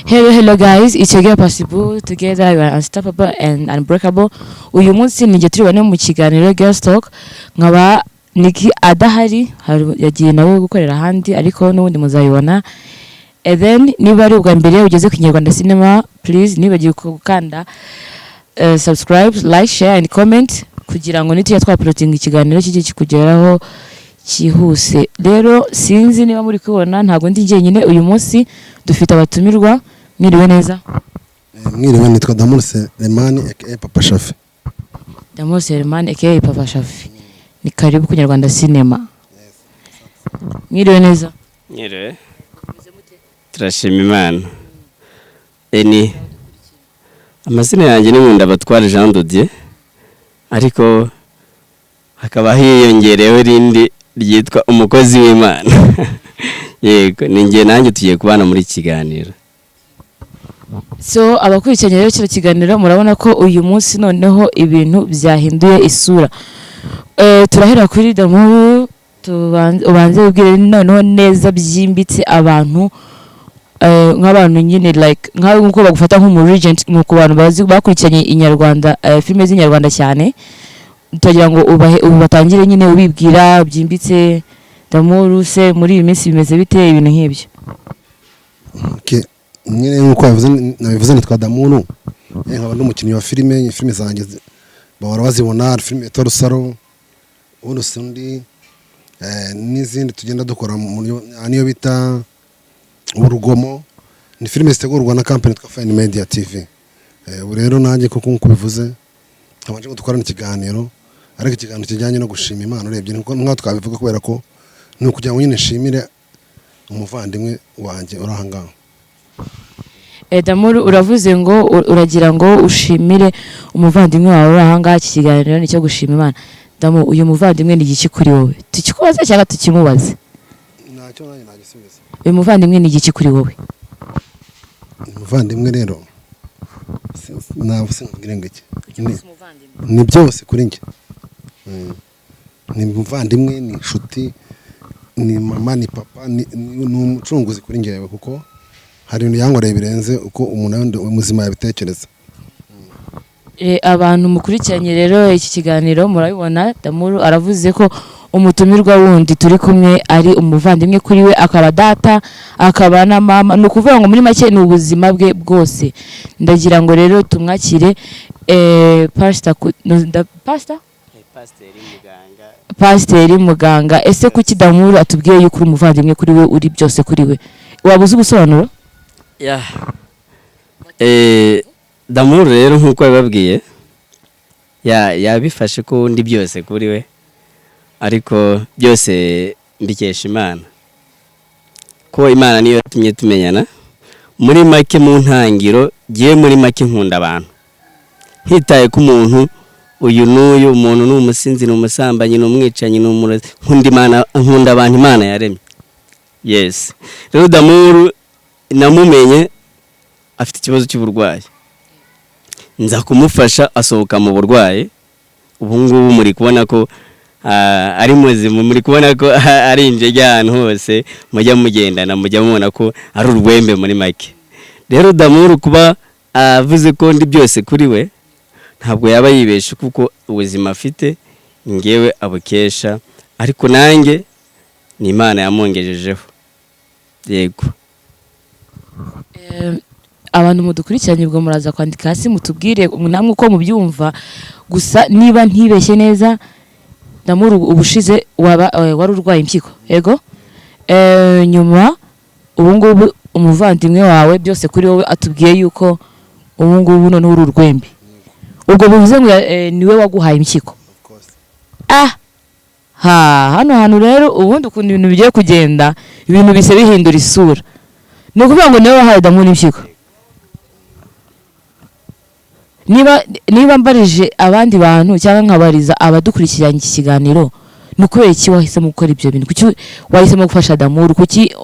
Hello, hello guys, it's your girl Possible. Together we are unstoppable and unbreakable. Uyu munsi ni turi bane mu kiganiro Girls Talk. Nkaba Niki adahari, yagiye nawe gukorera ahandi, ariko n'ubundi muzayibona. And then niba ari ubwa mbere ugeze ku Kinyarwanda Cinema, please nibagiwe gukanda subscribe, like, share and comment kugira ngo nitujya twauploadinga ikiganiro kijye kikugeraho cyihuse. Rero sinzi niba muri kubibona, ntabwo ndi njyenyine uyu munsi, dufite abatumirwa. Mwiriwe neza? Mwiriwe, nitwa Damour Selemani aka Papa Shafi. Damour Selemani aka Papa Shafi, ni karibu ku Nyarwanda Cinema. Mwiriwe neza? Mwiriwe, turashima Imana. Eni amazina yanjye ni Nkundabatware Jean de Dieu, ariko hakaba hiyongereyeho irindi ryitwa umukozi w'Imana. Yego, ni njye, nanjye tugiye kubana muri iki kiganiro. So abakurikiranye rero kino kiganiro, murabona ko uyu munsi noneho ibintu byahinduye isura. Turahera kuri Damour, ubanze ubwire noneho neza byimbitse abantu, nk'abantu nyine like nkawe, nk'uko bagufata nk'umu legend mu ku bantu bazi bakurikiranye inyarwanda, filime z'inyarwanda cyane. Turagira ngo ubahe ubu batangire nyine ubibwira byimbitse. Damour se, muri iyi minsi bimeze bite, ibintu nk'ibyo? Okay. Nyine nk'uko nabivuze, nitwa Damour, nkaba n'umukinnyi wa filime. Filime zanjye bahora bazibona, filime yitwa Rusaro Urusundi, n'izindi tugenda dukora niyo bita Urugomo. Ni filime zitegurwa na company yitwa Fine Media TV. Ubu rero nanjye koko nk'uko ubivuze, nkabanje ngo dukorane ikiganiro, ariko ikiganiro kijyanye no gushima Imana urebye nkuko nkaho twabivuga, kubera ko ni ukugira ngo nyine nshimire umuvandimwe wanjye uri aha ngaha. Damour, uravuze ngo uragira ngo ushimire umuvandimwe wawe uri aha ngaha. Iki kiganiro ni icyo gushima Imana. Damour, uyu muvandimwe ni igiki kuri wowe? Tukikubaze cyangwa tukimubaze? Ntacyo, nanjye nagisubiza. Uyu muvandimwe ni igiki kuri wowe? Umuvandimwe rero, ntabwo sinkubwire ngo iki ni byose kuri njye. Ni umuvandimwe, ni inshuti, ni mama, ni papa, ni umucunguzi kuri njyewe, kuko hari ibintu yankoreye birenze uko umuntu wundi muzima yabitekereza. Abantu mukurikiranye rero iki kiganiro murabibona, Damour aravuze ko umutumirwa wundi turi kumwe ari umuvandimwe kuri we, akaba data, akaba na mama. Ni ukuvuga ngo muri make ni ubuzima bwe bwose. Ndagira ngo rero tumwakire, pastor pastor Pasiteri, muganga. Pasiteri, muganga. Ese kuki Damour atubwiye yuko uri umuvandimwe kuri we, uri byose kuri we? Waba uzi ubusobanuro? Ya. Damour rero, nk'uko yababwiye, yabifashe ko ndi byose kuri we, ariko byose mbikesha Imana, ko Imana niyo yatumye tumenyana. Muri make, mu ntangiro, ngiye muri make nkunda abantu, ntitaye ko umuntu uyu n'uyu, umuntu ni umusinzi, ni umusambanyi, ni umwicanyi, ni umurozi. Nkunda Imana, nkunda abantu Imana yaremye. Yes, rero Damour namumenye afite ikibazo cy'uburwayi, nza kumufasha asohoka mu burwayi. Ubu ngubu muri kubona ko ari muzima, muri kubona ko ari injege. Ahantu hose mujya mugendana, mujya mubona ko ari urwembe. Muri make rero, Damour kuba avuze ko ndi byose kuri we, ntabwo yaba yibeshe, kuko ubuzima afite ngewe abukesha, ariko nanjye ni Imana yamungejejeho. Yego. Abantu mudukurikiranye, ubwo muraza kwandika hasi mutubwire namwe uko mubyumva. Gusa niba ntibeshye neza, Damour, ubushize waba wari urwaye impyiko, yego? Nyuma ubu ngubu umuvandimwe wawe byose kuri wowe atubwiye yuko ubu ngubu noneho uri urwembe. Ubwo bivuze ngo niwe waguhaye impyiko? Ah ha, hano hantu rero ubundi ukuntu ibintu bigiye kugenda, ibintu bise bihindura isura. Ni ukuvuga ngo niwe wahaye Damour impyiko. Niba mbarije abandi bantu cyangwa nkabariza abadukurikiranye iki kiganiro, ni ukubera iki wahisemo gukora ibyo bintu? Kuki wahisemo gufasha Damour? Kuki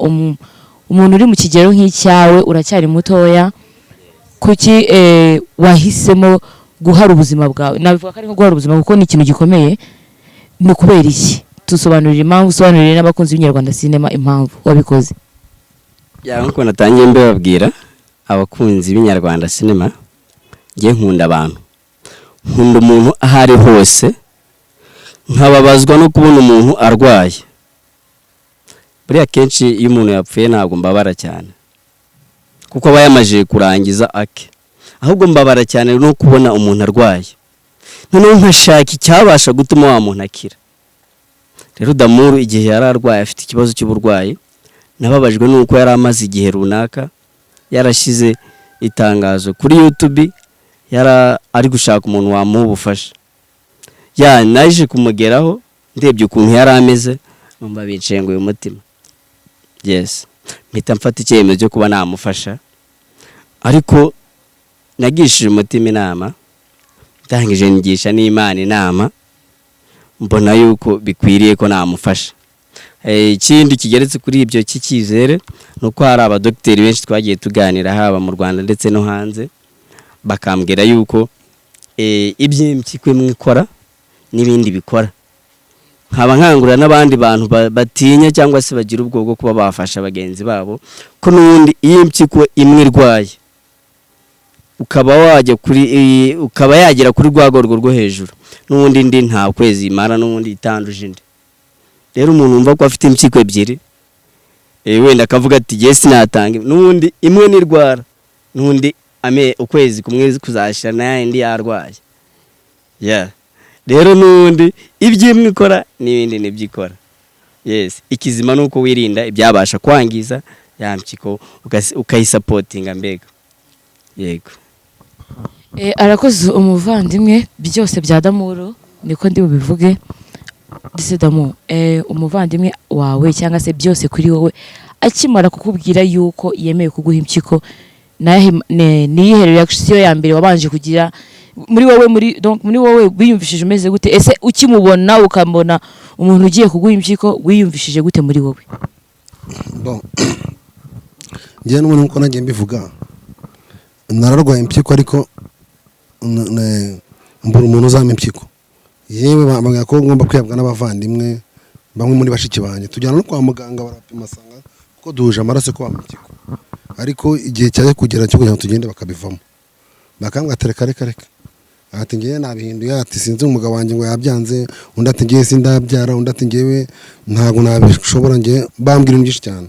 umuntu uri mu kigero nk'icyawe, uracyari mutoya, kuki wahisemo guhara ubuzima bwawe? Nabivuga ko ari nko guhara ubuzima, kuko ni ikintu gikomeye. Ni ukubera iki? Tusobanurire impamvu, usobanurire n'abakunzi b'Inyarwanda Cinema impamvu wabikoze. Ya, nkuko natangiye mbibabwira. Abakunzi b'Inyarwanda Cinema, ngiye nkunda abantu, nkunda umuntu aho ari hose, nkababazwa no kubona umuntu arwaye. Buriya kenshi iyo umuntu yapfuye ntabwo mbabara cyane, kuko aba yamajije kurangiza ake. Ahubwo mbabara cyane no kubona umuntu arwaye, noneho nkashaka icyabasha gutuma wa muntu akira. Rero Damuru, igihe yari arwaye, afite ikibazo cy'uburwayi, nababajwe nuko yari amaze igihe runaka yarashyize itangazo kuri YouTube, yari ari gushaka umuntu wamuha ubufasha. Ya naje kumugeraho, ndebye ukuntu yari ameze, numva binshenguye umutima. Yes, mpita mfata icyemezo cyo kuba namufasha, ariko nagishije umutima inama, ndangije ngisha n'Imana inama, mbona yuko bikwiriye ko namufasha. Ikindi kigeretse kuri ibyo cy'icyizere ni uko hari abadogiteri benshi twagiye tuganira, haba mu Rwanda ndetse no hanze, bakambwira yuko iby'impyiko imwe ikora n'ibindi bikora. Nkaba nkangurira n'abandi bantu batinya cyangwa se bagira ubwoba bwo kuba bafasha bagenzi babo, ko n'ubundi iyo impyiko imwe irwaye, ukaba wajya kuri ukaba yagera kuri rwa rwego rwo hejuru, n'ubundi indi nta kwezi imara, n'ubundi itanduje indi. Rero umuntu wumva ko afite impyiko ebyiri, wenda akavuga ati: "Jye sinatanga," n'ubundi imwe nirwara, n'ubundi ame ukwezi kumwe kuzashira na yindi yarwaye. Yeah. Rero n'ubundi ibyo imwe ikora n'ibindi nibyo ikora. Yes, ikizima ni uko wirinda ibyabasha kwangiza ya mpyiko, ukayisupportinga mbega. Yego. Arakoze umuvandimwe. Byose bya Damuru niko ndi bubivuge. Dise Damu, umuvandimwe wawe cyangwa se byose kuri wowe, akimara kukubwira yuko yemeye kuguha impyiko, niyihe reaction ya mbere wabanje kugira muri wowe? Muri donc muri wowe wiyumvishije umeze gute? Ese ukimubona, ukabona umuntu ugiye kuguha impyiko, wiyumvishije gute muri wowe? Bon, njyewe n'ubundi nkuko nagiye mbivuga, nararwaye impyiko, ariko mbura umuntu uzampa impyiko. Yewe, bambwira ko ngomba kwihabwa n'abavandimwe bamwe muri bashiki banjye. Tujyana no kwa muganga, barapima, asanga kuko duhuje amaraso ko bampa impyiko, ariko igihe cyaje kugera cyo kugira ngo tugende, bakabivamo, bakambwira ati: "Reka, reka, reka." Ati: "Ngewe nabihinduye." Ati: "Sinzi, umugabo wanjye ngo yabyanze." Undi ati: "Ngewe sindabyara." Undi ati: "Ngewe ntabwo nabishobora." Ngewe bambwira ibintu byinshi cyane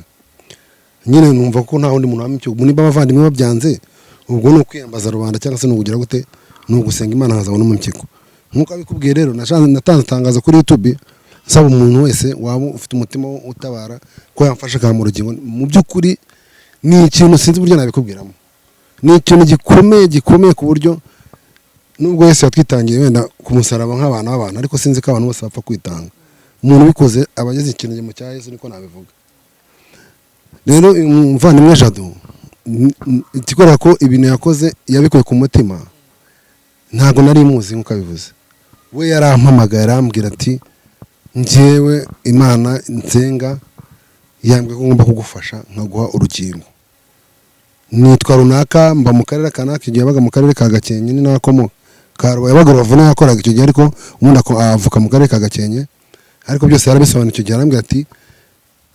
nyine, numva ko nta wundi muntu wampa impyiko. Niba abavandimwe babyanze, ubwo ni ukwiyambaza rubanda cyangwa se ni ukugira gute, ni ugusenga Imana nkazabona impyiko. Nk'uko abikubwiye rero, natanze itangazo kuri YouTube nsaba umuntu wese waba ufite umutima utabara ko yamfasha akampa urugingo. Mu by'ukuri ni ikintu sinzi uburyo nabikubwiramo, ni ikintu gikomeye, gikomeye, ku buryo nubwo Yesu yatwitangiye wenda ku musaraba nk'abantu b'abantu, ariko sinzi ko abantu bose bapfa kwitanga. Umuntu ubikoze aba ageze ikirenge mu cya Yesu, niko nabivuga. Rero umuvandimwe Jado, ikikwereka ko ibintu yakoze yabikuye ku mutima, ntabwo nari muzi. Nk'uko abivuze, we yarampamagaye, arambwira ati: "Njyewe Imana nsenga yambwiye ko ngomba kugufasha nkaguha urukingo. Nitwa runaka, mba mu karere kanaka." Igihe yabaga mu karere ka Gakenke, ni nako ka Rubavu, yabaga Rubavu niho yakoraga icyo gihe, ariko ubundi avuka mu karere ka Gakenke. Ariko byose yarabisobanuye icyo gihe. Arambwira ati: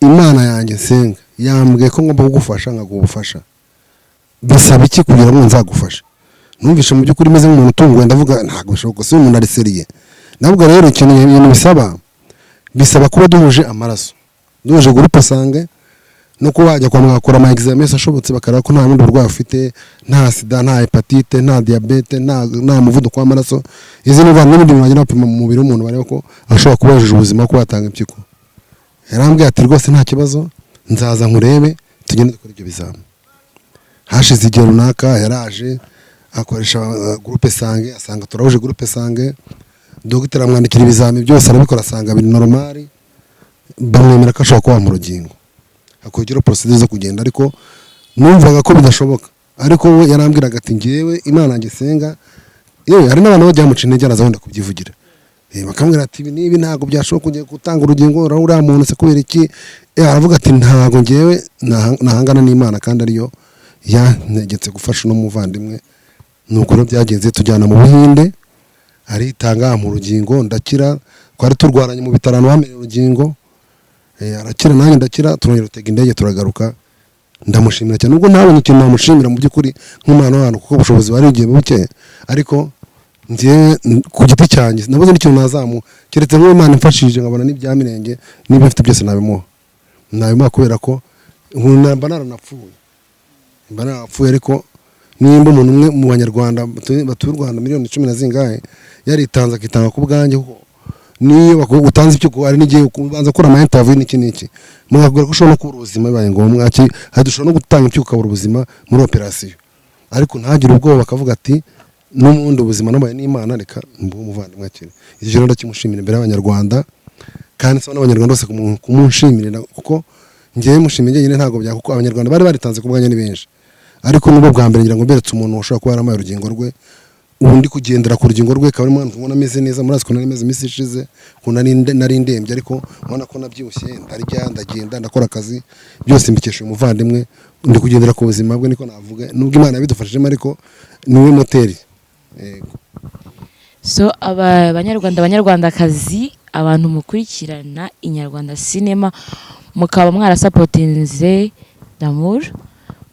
"Imana yanjye nsenga yambwiye ko ngomba kugufasha nkaguha ubufasha. Bisaba iki kugira ngo nzagufashe?" Numvishe mu by'ukuri meze nk'umuntu utunguwe, ndavuga: "Ntabwo bishoboka, si umuntu ari sérieux." Ndavuga: "Rero ikintu ibintu bisaba kuba duhuje amaraso, duhuje groupe sanguin, no kuba wajya kwa muganga bakora ama examen yose ashobotse, bakareba ko nta bundi burwayi ufite, nta sida, nta hépatite, nta diyabete, nta muvuduko w'amaraso, izi ndwara n'ibindi bintu bagenda bapima mu mubiri w'umuntu, bareba ko ashobora kuba yujuje ubuzima kuba yatanga impyiko." Yarambwiye ati: "Rwose nta kibazo, nzaza nkurebe, tugende dukore ibyo bizami." Hashize igihe runaka yaraje, akoresha groupe sanguin, asanga turahuje groupe sanguin. Dogiteri amwandikira ibizami byose, arabikora, asanga biri normal, bamwemera ko ashobora kuba mu rugingo. Hakurikiraho procédure zo kugenda, ariko numvaga ko bidashoboka. Ariko we yarambwiraga ati: "Ngewe Imana yanjye nsenga." Yewe, hari n'abantu bajya bamuca intege, araza wenda kubyivugira. Bakamubwira ati: "Ibi n'ibi ntabwo byashoboka, ugiye gutanga urugingo uriya muntu se kubera iki?" Aravuga ati: "Ntabwo ngewe nahangana n'Imana, kandi ariyo yantegetse gufasha uno muvandimwe." Ni uko rero byagenze, tujyana mu Buhinde, aritanga mu rugingo, ndakira. Twari turwaranye mu bitaro ahantu bamenye urugingo. Arakira, nanjye ndakira, turongera dutega indege turagaruka. Ndamushimira cyane, nubwo ntabonye ikintu namushimira mu by'ukuri nk'umwana w'abantu, kuko ubushobozi bari bugiye buke, ariko njyewe ku giti cyanjye nabuze n'ikintu nazamuha, keretse nk'uwo Imana imfashije nkabona n'ibya mirenge. Niba mfite byose nabimuha, nabimuha, kubera ko mba naranapfuye, mba narapfuye. Ariko nimba umuntu umwe mu Banyarwanda batuye u Rwanda miliyoni 10 na zingahe yaritanze, akitanga ku bwanjye, kuko niyo utanze icyo, hari n'igihe ubanza gukora ama interview n'iki n'iki, mugakubwira ko ushobora no kubura ubuzima bibaye ngombwa. Hari dushobora no gutanga impyiko ukabura ubuzima muri operasiyo, ariko ntagire ubwoba, akavuga ati: "N'ubundi ubuzima nabaye n'Imana, reka mbuhe umuvandimwe akire." Icyo kintu ndakimushimira imbere y'Abanyarwanda, kandi nsaba n'Abanyarwanda bose kumushimirira, kuko ngewe mushimiye njyenyine ntabwo bya, kuko Abanyarwanda bari baritanze ku bwanjye ni benshi, ariko nubwo bwa mbere ngira ngo mberetse umuntu ushobora kuba yarampaye urugingo rwe, ubu ndi kugendera ku rugingo rwe, akaba ari mpamvu ubona ameze neza. Murazi ukuntu nari meze iminsi ishize, ukuntu nari ndembye, ariko ubona ko nabyibushye, ndarya, ndagenda, ndakora akazi, byose mbikesha uyu muvandimwe. Ndi kugendera ku buzima bwe, niko navuga, nubwo Imana yabidufashijemo, ariko niwe moteri. Yego. So aba Banyarwanda, Banyarwandakazi, abantu mukurikirana Inyarwanda Cinema, mukaba mwarasapotinze Damour,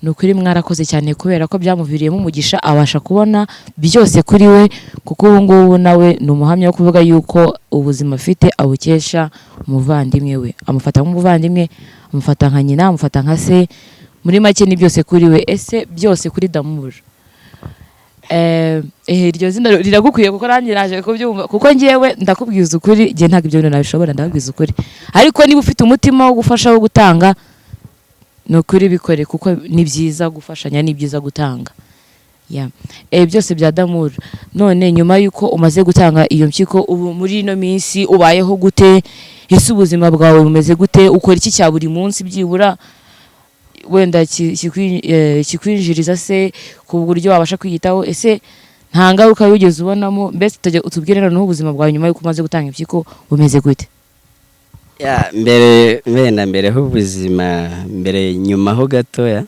ni ukuri mwarakoze cyane, kubera ko byamuviriyemo umugisha, abasha kubona byose kuri we, kuko ubu ngubu nawe ni umuhamya wo kuvuga yuko ubuzima afite abukesha umuvandimwe we. Amufata nk'umuvandimwe, amufata nka nyina, amufata nka se, muri make ni byose kuri we. Ese byose kuri Damour, iryo zina riragukwiye, kuko nanjye naje kubyumva, kuko njyewe ndakubwiza ukuri, njye ntabwo ibyo bintu nabishobora, ndababwiza ukuri. Ariko niba ufite umutima wo gufasha, wo gutanga, ni ukuri bikore, kuko ni byiza gufashanya, ni byiza gutanga. Yeah. Byose bya Damour. None nyuma y'uko umaze gutanga iyo mpyiko, ubu muri ino minsi ubayeho gute? Ese ubuzima bwawe bumeze gute? Ukora iki cya buri munsi byibura wenda kikwinjiriza se ku buryo wabasha kwiyitaho? Ese nta ngaruka wigeze ubonamo? Mbese tujya utubwire noneho ubuzima bwawe nyuma y'uko umaze gutanga impyiko bumeze gute? Ya, mbere wenda mbere h'ubuzima, mbere nyuma ho gatoya,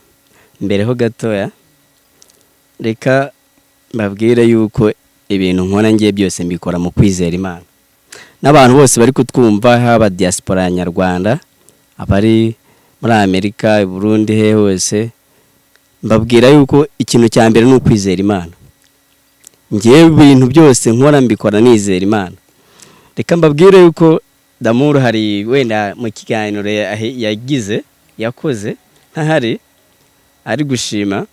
mbere ho gatoya, reka mbabwire yuko ibintu nkora ngiye byose mbikora mu kwizera Imana. N'abantu bose bari kutwumva, haba diaspora ya nyarwanda, abari muri Amerika, i Burundi, he hose, mbabwira yuko ikintu cya mbere ni ukwizera Imana. Ngewe ibintu byose nkora mbikora nizera Imana. Reka mbabwire yuko Damour hari wenda mu kiganiro yagize, yakoze ntahari, ari gushima,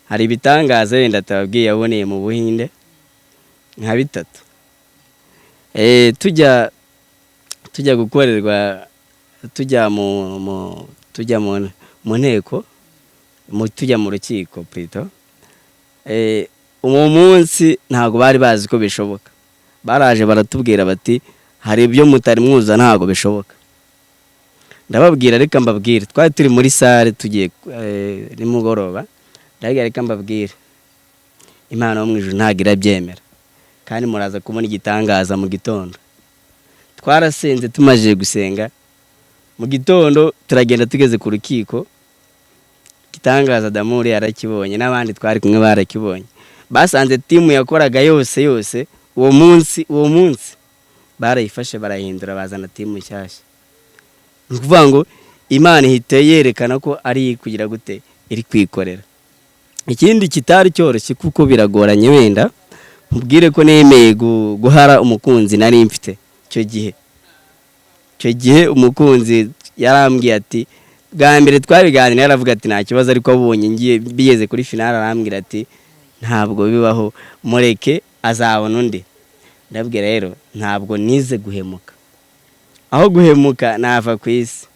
hari ibitangaza wenda atababwiye yaboneye mu Buhinde nka bitatu. Tujya gukorerwa, tujya mu, mu tujya mu, mu nteko, tujya mu rukiko plutôt. Uwo munsi ntabwo bari bazi ko bishoboka. Baraje baratubwira bati: "Hari ibyo mutari mwuza, ntabwo bishoboka." Ndababwira: "Reka mbabwire." Twari turi muri salle tugiye nimugoroba. Ndababwira: "Reka mbabwire, Imana yo mu ijuru ntabwo irabyemera, kandi muraza kubona igitangaza mu gitondo." Twarasenze, tumajije gusenga mu gitondo turagenda, tugeze ku rukiko, igitangaza Damour yarakibonye n'abandi twari kumwe barakibonye. Basanze team yakoraga yose yose uwo munsi barayifashe, barahindura, bazana team nshyashya. Ni ukuvuga ngo Imana ihita yerekana ko ari kugira gute, iri kwikorera. Ikindi kitari cyoroshye, kuko biragoranye, wenda nkubwire ko nemeye guhara umukunzi nari mfite icyo gihe. Icyo gihe umukunzi yarambwiye ati, bwa mbere twabiganira yaravuga ati nta kibazo, ariko abonye ngiye bigeze kuri finale arambwira ati: "Ntabwo bibaho, mureke azabona undi." Ndabwira rero, ntabwo nize guhemuka, aho guhemuka nava ku isi.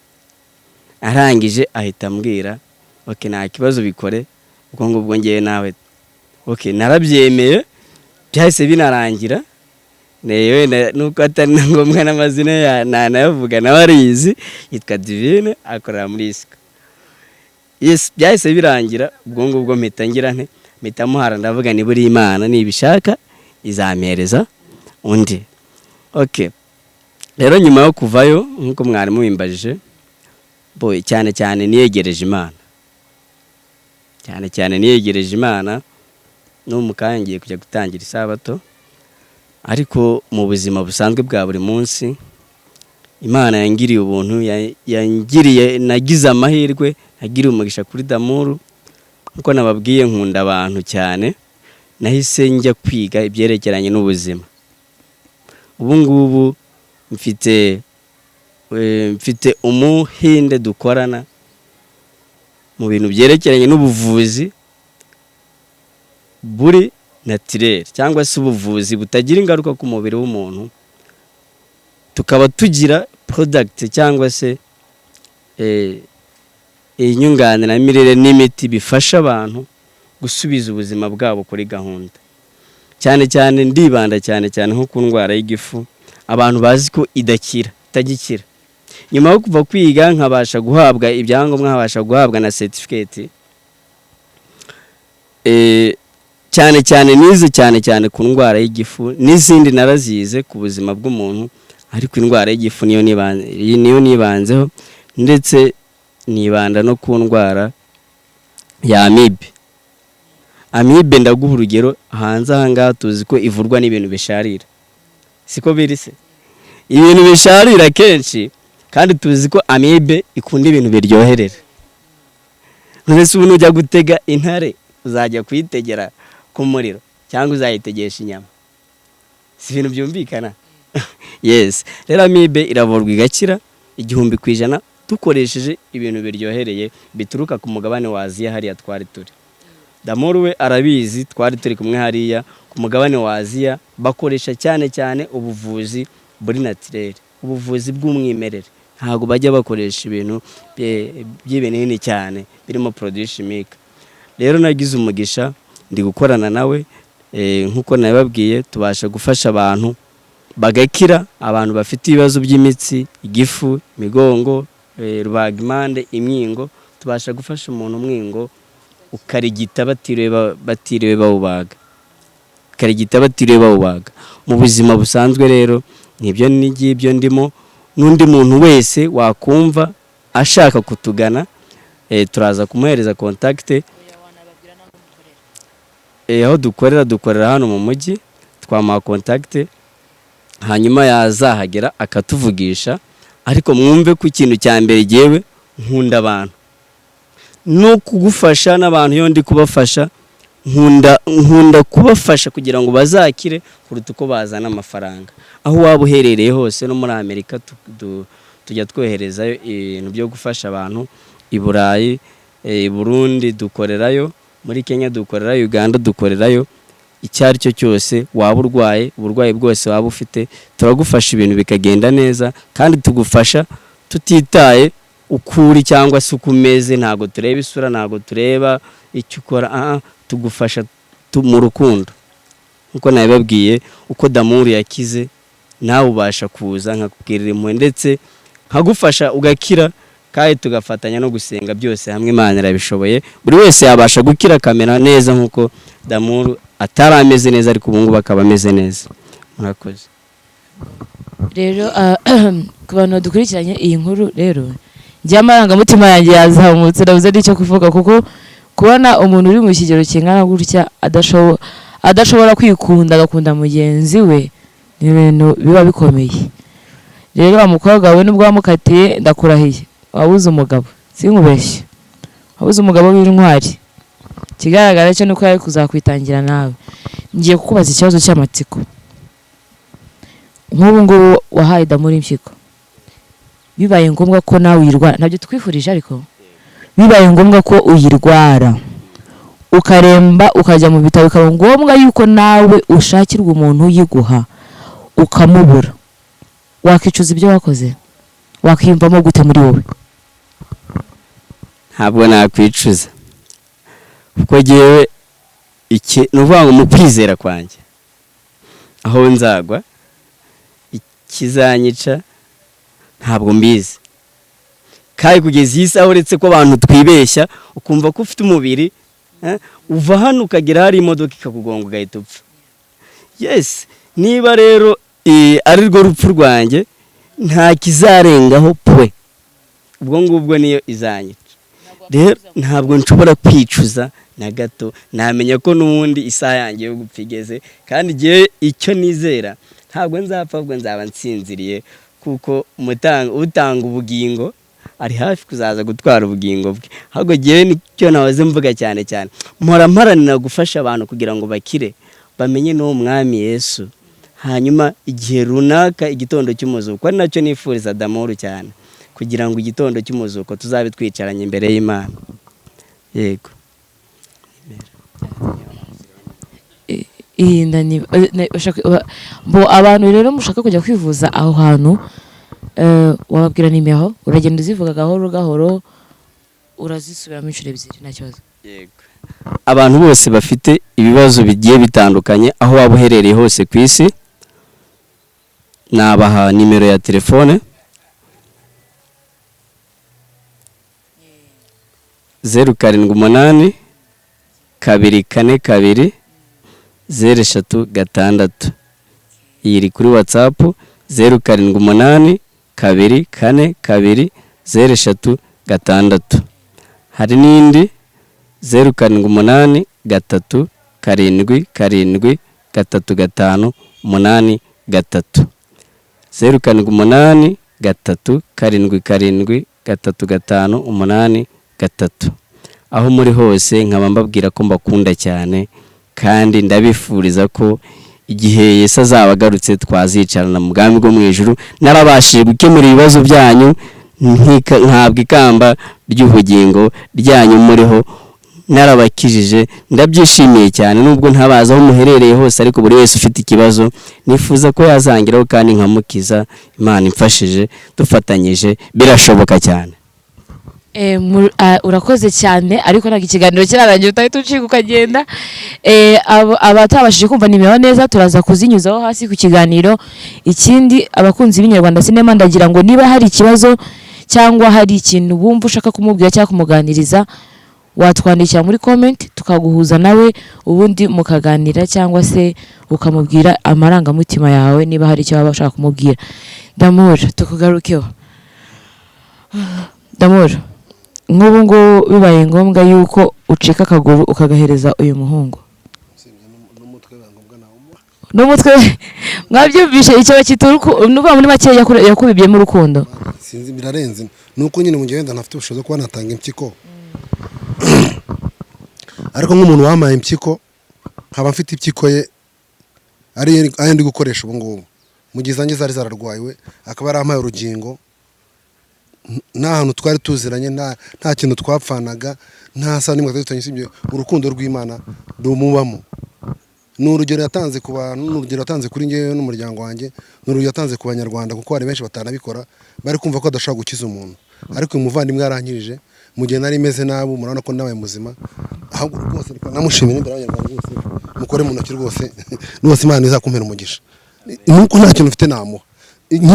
Arangije ahita ambwira: "Okay, nta kibazo, bikore." Ubwo ngubwo ngewe nawe okay, narabyemeye, byahise binarangira. Wenda nuko atari na ngombwa n'amazina ya nanayavuga, nawe ariyizi, yitwa Divine, akorera muri Isiko. Yes, byahise birangira ubwo ngubwo, mpita ngira nte, mpita muhara. Ndavuga ni buri Imana nibishaka izampereza undi. Okay, rero nyuma yo kuvayo, nk'uko mwari mubimbajije, boy, cyane cyane niyegereje Imana, cyane cyane niyegereje Imana. No mu kanya ngiye kujya gutangira isabato, ariko mu buzima busanzwe bwa buri munsi Imana yangiriye ubuntu, yangiriye, nagize amahirwe. Nagiriye umugisha kuri Damuru. Nkuko nababwiye, nkunda abantu cyane. Nahise njya kwiga ibyerekeranye n'ubuzima. Ubu ngubu mfite umuhinde dukorana mu bintu byerekeranye n'ubuvuzi buri naturel, cyangwa se ubuvuzi butagira ingaruka ku mubiri w'umuntu, tukaba tugira product cyangwa se inyunganiramirire n'imiti bifasha abantu gusubiza ubuzima bwabo kuri gahunda. Cyane cyane ndibanda cyane cyane nko ku ndwara y'igifu, abantu bazi ko idakira, itagikira. Nyuma yo kuva kwiga, nkabasha guhabwa ibyangombwa, nkabasha guhabwa na certificate, cyane cyane nize cyane cyane ku ndwara y'igifu, n'izindi narazize ku buzima bw'umuntu, ariko indwara y'igifu niyo nibanzeho, ndetse nibanda no ku ndwara ya amibe. Amibe, ndaguha urugero, hanze aha ngaha tuzi ko ivurwa n'ibintu bisharira, siko biri se? Ibintu bisharira kenshi, kandi tuzi ko amibe ikunda ibintu biryoherera. None se ubu nujya gutega intare, uzajya kuyitegera ku muriro cyangwa uzayitegesha inyama? Si ibintu byumvikana? Yes. Rero amibe iravurwa igakira 1000%, dukoresheje ibintu biryohereye bituruka ku mugabane wa Aziya, hariya twari turi. Damuru we arabizi, twari turi kumwe hariya ku mugabane wa Aziya. Bakoresha cyane cyane ubuvuzi buri naturel, ubuvuzi bw'umwimerere. Ntabwo bajya bakoresha ibintu by'ibinini cyane birimo produit chimique. Rero nagize umugisha, ndi gukorana nawe, nk'uko nabibabwiye, tubasha gufasha abantu bagakira, abantu bafite ibibazo by'imitsi, igifu, imigongo, rubagimpande, imyingo. Tubasha gufasha umuntu umwingo ukarigita batiriwe bawubaga, ukarigita batiriwe bawubaga. Mu buzima busanzwe rero nibyo ngibyo ndimo. N'undi muntu wese wakumva ashaka kutugana, turaza kumuhereza contact. Aho dukorera, dukorera hano mu mujyi. Twamuha contact, hanyuma yazahagera akatuvugisha. Ariko mwumve ko ikintu cya mbere, jyewe nkunda abantu no kugufasha n'abantu. Iyo ndi kubafasha, nkunda kubafasha kugira ngo bazakire kuruta uko bazana amafaranga. Aho waba uherereye hose, no muri Amerika tujya twoherezayo ibintu byo gufasha abantu, i Burayi, i Burundi dukorerayo, muri Kenya dukorerayo, Uganda dukorerayo. Icyo ari cyo cyose waba urwaye, uburwayi bwose waba ufite, turagufasha ibintu bikagenda neza, kandi tugufasha tutitaye uko uri cyangwa se uko umeze. Ntabwo tureba isura, ntabwo tureba icyo ukora, ah, tugufasha mu rukundo. Nkuko nabibabwiye, uko Damuru yakize, nawe ubasha kuza nkakubwirira impuhwe, ndetse nkagufasha ugakira, kandi tugafatanya no gusenga byose hamwe. Imana irabishoboye, buri wese yabasha gukira akamera neza nkuko Damuru atari ameze neza, ariko ubu ngubu akaba ameze neza. Murakoze. Rero ku bantu badukurikiranye iyi nkuru, rero njye amarangamutima yanjye yazamutse, nabuze n'icyo kuvuga, kuko kubona umuntu uri mu kigero kingana gutya adashobora kwikunda, agakunda mugenzi we, ni ibintu biba bikomeye. Rero wa mukobwa we, nubwo wamukatiye, ndakurahiye wabuze umugabo, sinkubeshye, wabuze umugabo w'intwari. Ikigaragara cyo nuko yari kuzakwitangira nawe. Ngiye kukubaza ikibazo cy'amatsiko. Nk'ubu ngubu wahaye Damuri impyiko, bibaye ngombwa ko nawe uyirwara, ntabyo twifurije, ariko bibaye ngombwa ko uyirwara ukaremba, ukajya mu bitaro, bikaba ngombwa yuko nawe ushakirwa umuntu uyiguha, ukamubura, wakicuza ibyo wakoze? Wakiyumvamo gute muri wowe? Ntabwo nakwicuza, kuko ngewe iki ni ukuvuga ngo mu kwizera kwanjye, aho nzagwa, ikizanyica ntabwo mbizi. Kandi kugeza iyi saha, uretse ko abantu twibeshya, ukumva ko ufite umubiri, uva hano ukagera hari imodoka ikakugonga ugahita upfa. Yes, niba rero ari rwo rupfu rwanjye, nta kizarengaho pwe, ubwo ngubwo niyo izanyica. Rero ntabwo nshobora kwicuza na gato. Namenya ko n'ubundi isaha yanjye yo gupfa igeze, kandi igihe icyo nizera, ntabwo nzapfa, ahubwo nzaba nsinziriye, kuko utanga ubugingo. Ari hafi kuzaza gutwara ubugingo bwe. Ahubwo jyewe nicyo nahoze mvuga cyane cyane, mpora mparanira gufasha abantu kugira ngo bakire, bamenye n'uwo mwami Yesu. Hanyuma igihe runaka, igitondo cy'umuzuko, ari nacyo nifuriza Damuru cyane, kugira ngo igitondo cy'umuzuko tuzabe twicaranye imbere y'Imana. Yego. Iyi nda ni bo abantu rero mushaka kujya kwivuza aho hantu, wababwira nimero, uragenda uzivuga gahoro gahoro, urazisubiramo inshuro ebyiri, nta kibazo. Yego. Abantu bose bafite ibibazo bigiye bitandukanye, aho waba uherereye hose ku isi, nabaha nimero ya telefone: 0782420036. Iyi iri kuri WhatsApp: 0782420036. Hari n'indi: 0783773583, 0783773583. Aho muri hose nkaba mbabwira ko mbakunda cyane, kandi ndabifuriza ko igihe Yesu azaba agarutse twazicarana mu bwami bwo mu ijuru, narabashije gukemura ibibazo byanyu, ntabwo ikamba ry'ubugingo ryanyu muriho narabakijije. Ndabyishimiye cyane, nubwo ntabazi aho muherereye hose, ariko buri wese ufite ikibazo nifuza ko yazangiraho kandi nkamukiza. Imana imfashije, dufatanyije, birashoboka cyane. Urakoze cyane, ariko ntabwo ikiganiro kirarangira, utahita ucika ukagenda. Abatabashije kumva nimero neza, turaza kuzinyuzaho hasi ku kiganiro. Ikindi, abakunzi b'Inyarwanda Cinema, ndagira ngo niba hari ikibazo cyangwa hari ikintu wumva ushaka kumubwira cyangwa kumuganiriza, watwandikira muri comment tukaguhuza nawe, ubundi mukaganira, cyangwa se ukamubwira amarangamutima yawe niba hari icyo waba ushaka kumubwira. Damur, tukugarukeho. Damur, nk'ubu ngubu bibaye ngombwa yuko ucika akaguru ukagahereza uyu muhungu, Usibye n'umutwe biba ngombwa nawumuha. N'umutwe, mwabyumvishe, icyo bakita nuvuga muri make yakubibyemo urukundo. Sinzi, birarenze. Ni uko nyine mu gihe wenda ntafite ubushobozi bwo kuba natanga impyiko, ariko nk'umuntu wampaye impyiko, nkaba mfite impyiko ye ariyo ndi gukoresha ubu ngubu, mu gihe izanjye zari zararwaye, we akaba yarampaye urugingo, nta hantu twari tuziranye, nta kintu twapfanaga, nta sano n'imwe twari dufitanye, usibye urukundo rw'Imana rumubamo. Ni urugero yatanze ku bantu, ni urugero yatanze kuri njyewe n'umuryango wanjye, ni urugero yatanze ku Banyarwanda, kuko hari benshi batanabikora, bari kumva ko adashobora gukiza umuntu, ariko uyu muvandimwe yarankirije mu gihe nari meze nabi. Murabona ko nabaye muzima. Ahubwo rwose reka namushimire imbere y'Abanyarwanda bose, mukore mu ntoki rwose rwose, Imana izakumpera umugisha. Nuko nta kintu mfite namuha,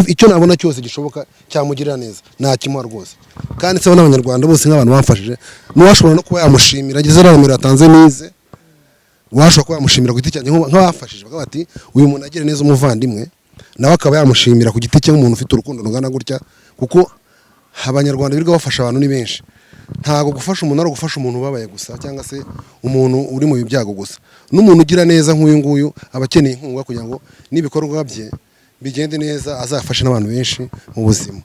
icyo nabona cyose gishoboka cyamugirira neza nakimuha rwose. Kandi nsaba n'Abanyarwanda bose, nk'abantu bamfashije, n'uwashobora no kuba yamushimira ageze ariya nomero yatanze nize, washobora kuba yamushimira ku giti cyanjye, nk'abafashije bakavuga bati uyu muntu agira neza umuvandimwe, nawe akaba yamushimira ku giti cye nk'umuntu ufite urukundo rungana gutya, kuko Abanyarwanda birirwa bafasha abantu ni benshi. Ntabwo gufasha umuntu ari ugufasha umuntu ubabaye gusa cyangwa se umuntu uri mu byago gusa. N'umuntu ugira neza nk'uyu nguyu aba akeneye inkunga kugira ngo n'ibikorwa bye bigende neza, azafashe n'abantu benshi mu buzima.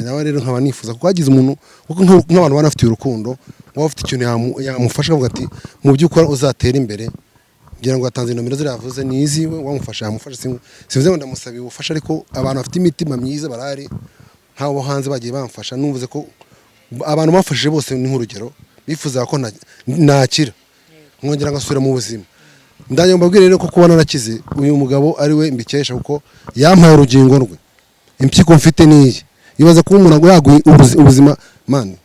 Nawe rero nkaba nifuza kuko hagize umuntu, kuko nk'abantu banafitiye urukundo, waba ufite ikintu yamufasha akavuga ati mu by'ukora uzatera imbere, ngira ngo yatanze nomero ziriya yavuze ni iziwe, wamufasha yamufasha. Simvuze ngo ndamusabiye ubufasha, ariko abantu bafite imitima myiza barahari, nk'abo hanze bagiye bamfasha. Numvuze ko abantu bamfashije bose ni nk'urugero, bifuzaga ko nakira nkongera ngasubira mu buzima. Ndagira ngo mbabwire rero ko kuba narakize, uyu mugabo ari we mbikesha, kuko yampaye urugingo rwe, impyiko mfite niyi. Ibaza kuba umuntu yaguha ubuzima, man,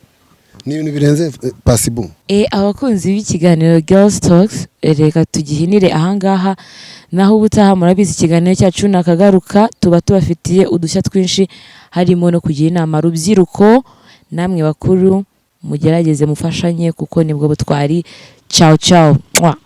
ni ibintu birenze possible. Abakunzi b'ikiganiro Girls Talks, reka tugihinire ahangaha, naho ubutaha. Murabizi, ikiganiro cyacu nakagaruka, tuba tubafitiye udushya twinshi, harimo no kugira inama rubyiruko namwe bakuru, mugerageze mufashanye kuko nibwo butwari. Ciao ciao. Mwah.